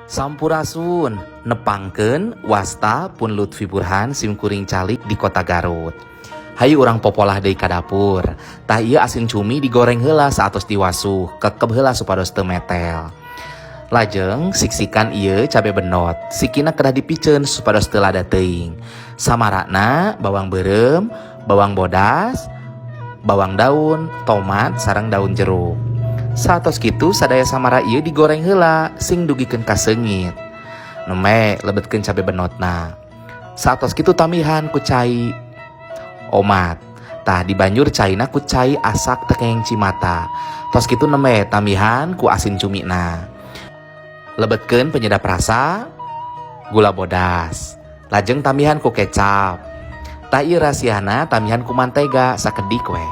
Sampurasun, nepangkeun wasta pun Lutfi Burhan simkuring calik di kota Garut. Hayu urang popolah deui ka dapur. Tah, ieu asin cumi digoreng heula saatos diwasuh, kekeb heula supados teu metel. Lajeng siksikan ieu cabe benot, sikina kedah dipiceun supados teu lada teuing. Samarana bawang beureum, bawang bodas, bawang daun, tomat sareng daun jeruk. Saatos kitu sadaya samara ieu digoreng heula sing dugikeun ka seungit. Nembe lebetkeun cabe benotna. Saatos kitu tambihan ku cai omat. Tah, dibanjur caina ku cai asak teu kenging cimata. Tos kitu nembe tambihan ku asin cumina. Lebetkeun penyedap rasa, gula bodas. Lajeng tambihan ku kecap. Tah, ieu rahasiana tambihan ku mantega sakedik we.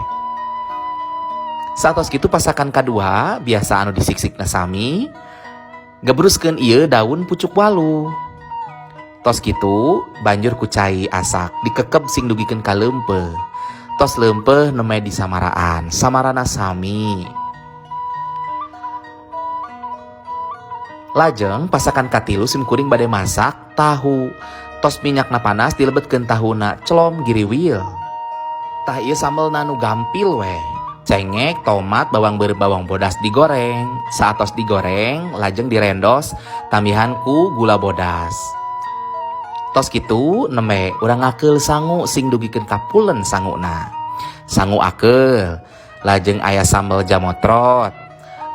Saatos kitu pasakan kadua biasa anu disiksik sami, gebruskeun ieu daun pucuk waluh. Tos kitu banjur ku cai asak dikekeb sing dugikeun ka leumpeuh. Tos leumpeuh nembe disamaraan, samarana sami. Lajeng pasakan katilu simkuring bade masak tahu. Tos minyakna panas, dilebetkeun tahuna, celom giriwil. Tah, ieu sambelna nu gampil weh. Cengek, tomat, bawang beureum, bawang bodas digoreng. Saatos digoreng, lajeng direndos, tambihan ku gula bodas. Tos kitu nembe urang ngakeul sangu sing dugikeun kapulen sanguna. Sangu akeul, lajeng aya sambel jamotrot,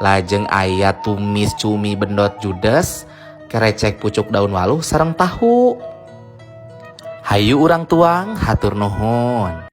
lajeng aya tumis cumi bendot judes, kerecek pucuk daun waluh sareng tahu. Hayu urang tuang, hatur nuhun.